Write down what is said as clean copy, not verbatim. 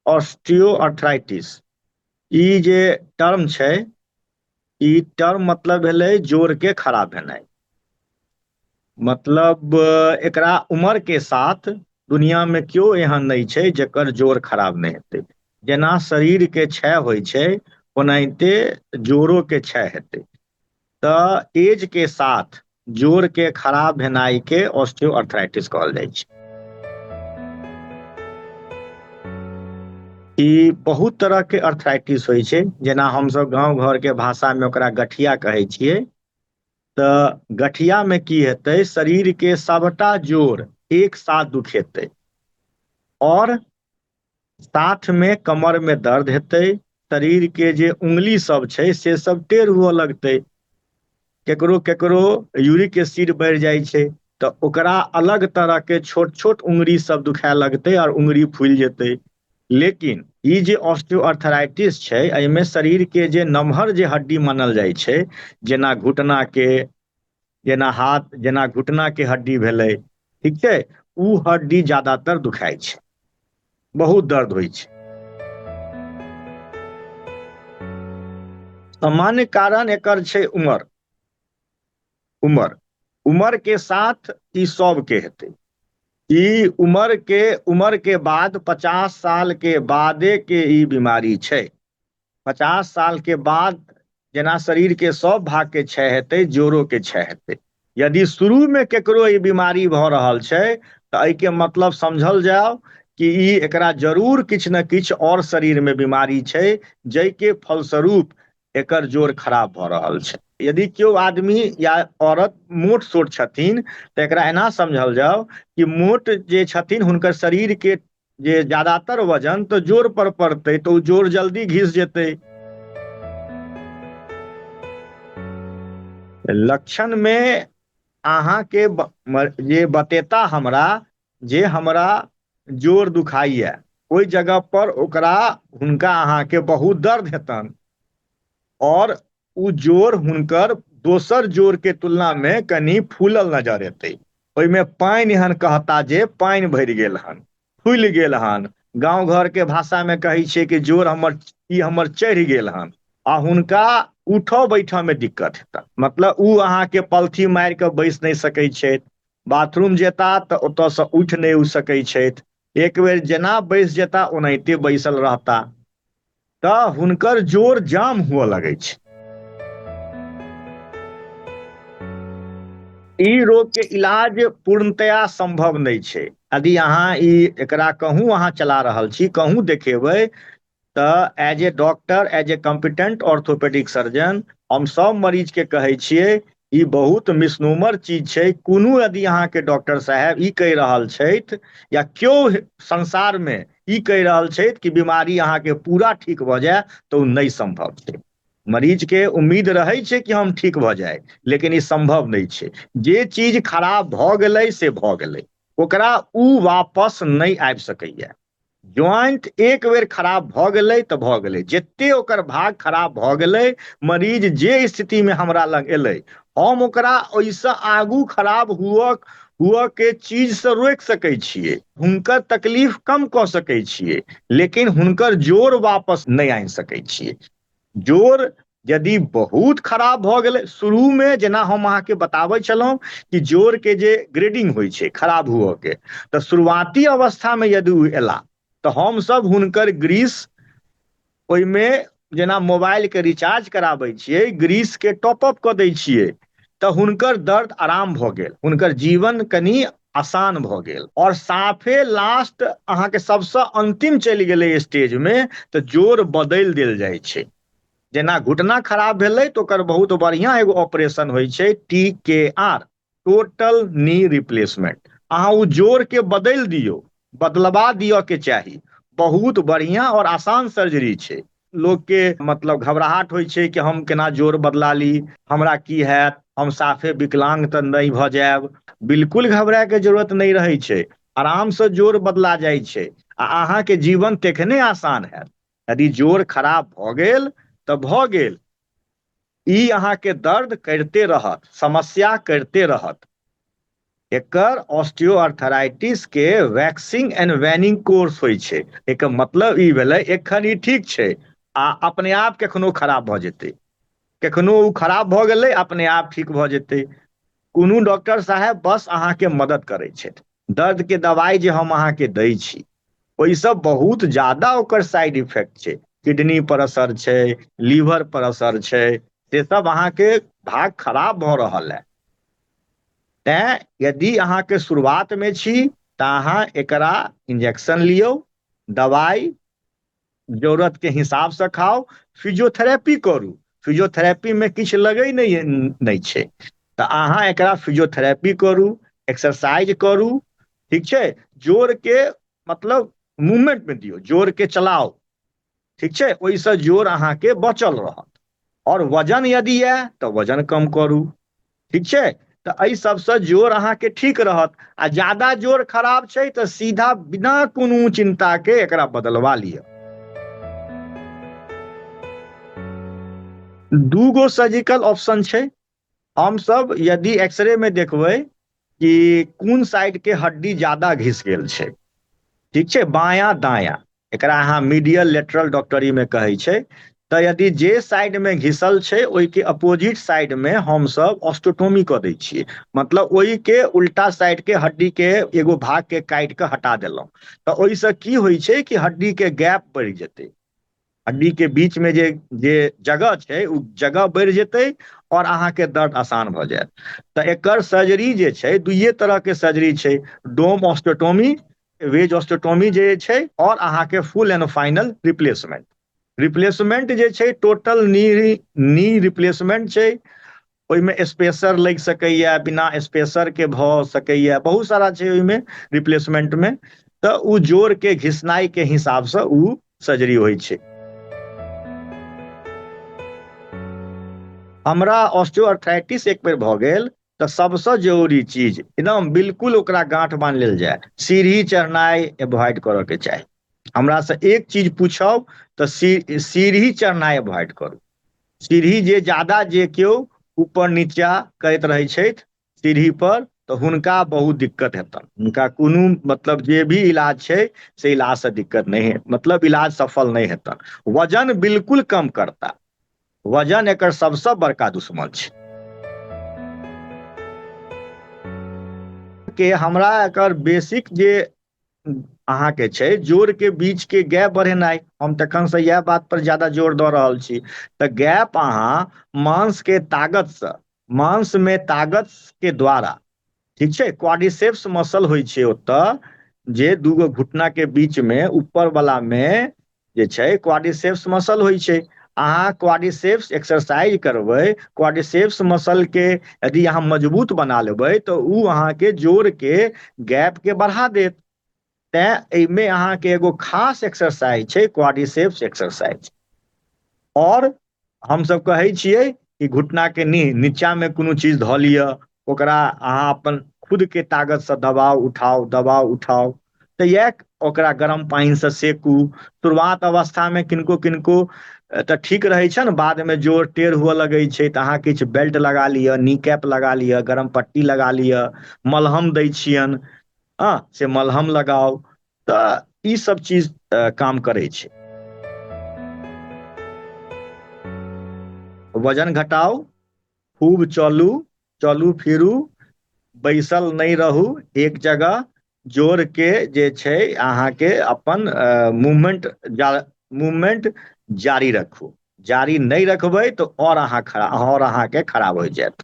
Osteoarthritis ई जे term छै, ई term मतलब भेलै जोड़ के खराब भेनाइ। मतलब एकरा उम्र के साथ दुनिया में केओ एहन नहि छै जकर जोड़ खराब नहि हेतै। जेना शरीर के क्षय होइ छै ओनाहिते जोड़ो के क्षय हेतै। तऽ एज के साथ जोड़ के खराब भेनाइ के ऑस्टियोआर्थराइटिस कहल जाइ छै। ई बहुत तरह के अर्थराइटिस होइ छै, जेना हमसब गाँव घर के भाषा में ओकरा गठिया कहै छियै। तऽ गठिया में की हेतै, शरीर के सबटा जोड़ एक साथ दुखेतै और साथ में कमर में दर्द हेतै, शरीर के जे उंगली सब छै से सब टेढ़ हुअ लगतै, केकरो केकरो यूरिक एसिड बढ़ि जाइ छै तऽ ओकरा अलग तरह के छोट छोट उंगली सब दुखाए लगतै और उंगली फूलि जेतै। लेकिन ई जे ऑस्टियोआर्थराइटिस छै एहिमे शरीर के जे नमहर जे हड्डी मानल जाइ छै, जेना घुटना के, जेना हाथ, जेना घुटना के हड्डी भेलै, ठीक छै, उ हड्डी ज्यादातर दुखाइ छै, बहुत दर्द होइ छै। सामान्य कारण एकर छै उम्र। उम्र उम्र के साथ ई सब के हेतै। ई उम्र के बाद 50 साल के बादे के ई बीमारी छै। 50 साल के बाद जेना शरीर के सब भाग के क्षय हेतै, जोड़ो के क्षय हेतै। यदि शुरू में केकरो ई बीमारी भऽ रहल छै तऽ एहिके मतलब समझल जाओ कि ई एकरा जरूर किछु ने किछु और शरीर में बीमारी छै, जाहिके फलस्वरूप एकर जोड़ खराब भऽ रहल छै। यदि केओ आदमी या औरत मोट सोट छथिन तऽ एकरा एना समझल जाओ कि मोट जे छथिन हुनकर शरीर के जे ज्यादातर वजन तऽ जोड़ पर पड़तै, तऽ ओ जोड़ जल्दी घिस जेतै। लक्षण में अहाँके जे बतेता हमरा जे हमरा जोड़ दुखाइए, ओहि जगह पर ओकरा हुनका अहाँके बहुत दर्द हेतनि और ओ जोड़ हुनकर दोसर जोड़ के तुलना में कनि फूलल नजर एतै। ओहिमे पानि एहन कहता जे पानि भरि गेल हन, फूलि गेल हन। गाँव घर के भाषा में कहै छियै कि जोड़ हमर ई हमर चढ़ि गेल हन, आ हुनका उठऽ बैठऽ में दिक्कत हेतनि। मतलब ओ अहाँके पलथी मारि कऽ बैस नहि सकै छथि, बाथरूम जेता तऽ ओतऽसँ उठि नहि सकै छथि, एक बेर जेना बैस जेता ओनाहिते बैसल रहता, तऽ हुनकर जोर जाम हुअ लगै छै। ई रोग के इलाज पूर्णतया संभव नहि छै। यदि अहाँ ई एकरा कहूँ अहाँ चला रहल छी, कहूँ देखेबै तऽ as a doctor, as a competent orthopaedic surgeon हम सब मरीज के कहै छियै ई बहुत मिसनोमर चीज छै। कोनो यदि अहाँके डॉक्टर साहेब ई कहि रहल छथि या केओ संसार में ई कहि रहल छथि कि बीमारी अहाँके पूरा ठीक भऽ जाय, तऽ ओ नहि संभव छै। मरीज के उम्मीद रहै छै कि हम ठीक भऽ जाय, लेकिन ई संभव नहि छै। जे चीज खराब भऽ गेलै से भऽ गेलै, ओकरा उ वापस नहि आबि सकैया। ज्वाइंट एक बेर खराब भऽ गेलै तऽ भऽ गेलै, जते ओकर भाग खराब भऽ गेलै, मरीज जे स्थिति में हमरा लग एलै, हम ओकरा ओहिसँ आगू खराब हुअ के चीजसँ रोकि सकै छियै, हुनकर तकलीफ कम कऽ सकै छियै, लेकिन हुनकर जोड़ वापस नहि आनि सकै छियै। जोड़ यदि बहुत खराब भऽ गेलै शुरू में, जेना हम अहाँके बताबै छलहुँ कि जोड़ के जे ग्रेडिंग होइ छै खराब हुअ के, तऽ शुरुआती अवस्था में यदि ओ एला तऽ हमसब हुनकर ग्रीस ओहिमे जेना मोबाइल के रिचार्ज कराबै छियै, ग्रीस के टॉपअप कऽ दै छियै, तऽ हुनकर दर्द आराम भऽ गेल, हुनकर जीवन कनि आसान भऽ गेल। और साफे लास्ट अहाँके सबसँ अंतिम चलि गेलै स्टेज में तऽ जोड़ बदलि देल जाइ छै। जेना घुटना खराब भेलै तऽ ओकर बहुत बढ़िआँ एगो ऑपरेशन होइ छै, टी के आर, टोटल नी रिप्लेसमेंट। अहाँ ओ जोड़ के बदलि दियौ, बदलवा दिअ के चाही, बहुत बढ़िआँ और आसान सर्जरी छै। लोक के मतलब घबराहट होइ छै कि हम केना जोड़ बदला ली, हमरा की हैत, हम साफे विकलांग तऽ नहि भऽ जायब। बिल्कुल घबराए के जरूरत नहि रहै छै, आरामसँ जोड़ बदला जाइ छै आ अहाँके जीवन तेखने आसान हैत। यदि जोड़ खराब भऽ गेल तऽ भऽ गेल, ई अहाँके दर्द करिते रहत, समस्या करिते रहत। एकर ऑस्टियोआर्थराइटिस के वैक्सिंग एंड वैनिंग कोर्स होइ छै। एकर मतलब ई भेलै एखन ई ठीक छै आ अपने आप कखनो खराब भऽ जेतै, कखनो ओ खराब भऽ गेलै अपने आप ठीक भऽ जेतै। कोनो डॉक्टर साहेब बस अहाँके मदद करै छथि। दर्द के दवाइ जे हम अहाँके दै छी ओहिसँ बहुत ज्यादा ओकर साइड इफेक्ट छै, किडनी पर असर छै, लीवर पर असर छै, से सब अहाँके भाग खराब भऽ रहल है। तैं यदि अहाँके शुरुआतमे छी तऽ अहाँ एकरा इंजेक्शन लियौ, दवाइ जरूरत के हिसाबसँ खाउ, फिजियोथेरेपी करू। फिजियोथेरेपीमे किछु लगै नहि नहि छै, तऽ अहाँ एकरा फिजियोथेरेपी करू, एक्सरसाइज करू, ठीक छै, जोरके मतलब मूवमेंटमे दियौ, जोरके चलाउ, ठीक छै, ओहिसँ जोर अहाँके बचल रहत। आओर वजन यदि यए तऽ वजन कम करू, ठीक छै, तऽ एहि सबसँ जोर अहाँके ठीक रहत। आ ज्यादा जोर खराब छै तऽ सीधा बिना कोनो चिन्ता के एकरा बदलवा लिअ। दूगो सर्जिकल ऑप्शन छै। हमसब यदि एक्सरे में देखबै कि कोन साइड के हड्डी ज्यादा घिस गेल छै, ठीक छै, बायां दायां, एकरा अहाँ मीडियल लेटरल डॉक्टरी में कहै छै, तऽ यदि जे साइड में घिसल छै ओहिके अपोजिट साइड में हमसब ऑस्टोटोमी कऽ दै छियै, मतलब ओहिके उल्टा साइड के हड्डी के एगो भाग के काटि कऽ हटा देलहुँ, तऽ ओहिसँ की होइ छै कि हड्डी के गैप बढ़ि जेतै, हड्डी के बीच में जे जे जगह छै ओ जगह बढ़ि जेतै और अहाँके दर्द आसान भऽ जायत। तऽ एकर सर्जरी जे छै दुइये तरह के सर्जरी छै, डोम ऑस्टोटोमी, वेज ऑस्टोटोमी जे छै, और अहाँके फुल एंड फाइनल रिप्लेसमेंट। रिप्लेसमेंट जे छै टोटल नी नी रिप्लेसमेंट छै, ओहिमे स्पेसर लागि सकैया, बिना स्पेसर के भऽ सकैया, बहुत सारा छै ओहिमे रिप्लेसमेंट मे। तऽ ओ जोड़ के घिसनाइ के हिसाबसँ ओ सर्जरी होइ छै। हमरा ऑस्टियोआर्थराइटिस एक बेर भऽ गेल तऽ सबसँ जरूरी चीज एकदम बिल्कुल ओकरा गाँठ बान्हि लेल जाय, सीढ़ी चढ़नाइ एवॉइड करऽ के चाही। हमरासँ एक चीज पूछब तऽ सीढ़ी चढ़नाइ एवॉइड करू। सीढ़ी जे ज्यादा जे केओ ऊपर नीचा करैत रहै छथि सीढ़ी पर, तऽ हुनका बहुत दिक्कत हेतनि। हुनका कोनो मतलब जे भी इलाज छै से इलाजसँ दिक्कत नहि हेत, मतलब इलाज सफल नहि हेतनि। वजन बिल्कुल कम करता, वजन एकर सबसँ बड़का दुश्मन छै। के हमरा एकर बेसिक जे अहाँके छै जोड़ के बीच के गैप बढ़ेनाइ, हम तखन से इएह बात पर ज्यादा जोर दऽ रहल छी। तऽ गैप अहाँ मांस के ताकतसँ, मांस में ताकत के द्वारा, ठीक छै, क्वाड्रिसेप्स मसल होइ छै ओतऽ, जे दूगो घुटना के बीच में ऊपर वाला में जे छै क्वाड्रिसेप्स मसल होइ छै। अहाँ क्वाड्रिसेप्स एक्सरसाइज करबै, क्वाड्रिसेप्स मसल के यदि अहाँ मजबूत बना लेबै तऽ ओ अहाँके जोड़ के गैप के बढ़ा देत। तैं एहिमे अहाँके एगो खास एक्सरसाइज छै क्वाड्रिसेप्स एक्सरसाइज। और हमसब कहै छियै कि घुटना के नीचा में कोनो चीज धऽ लिअ, ओकरा अहाँ अपन खुद के ताकत से दबाव उठाउ, दबाव उठाउ, तऽ इएह ओकरा गरम पानि से सेकू। शुरुआत अवस्था में किनको किनको तऽ ठीक रहै छनि, बाद में जोड़ टेढ़ हुअ लगै छै तऽ अहाँ किछु बेल्ट लगा लिअ, नी कैप लगा लिअ, गरम पट्टी लगा लिअ, मलहम दै छियनि, हँ से मलहम लगाउ, तऽ ई सब चीज काम करै छै। वजन घटाउ, खूब चलू, चलू फिरू, बैसल नहि रहू एक जगह, जोड़ के जे छै अहाँके अपन मूवमेंट मूवमेंट जारी रखू। जारी नहि रखबै तऽ और अहाँ खराब, और अहाँके खराब हो जायत।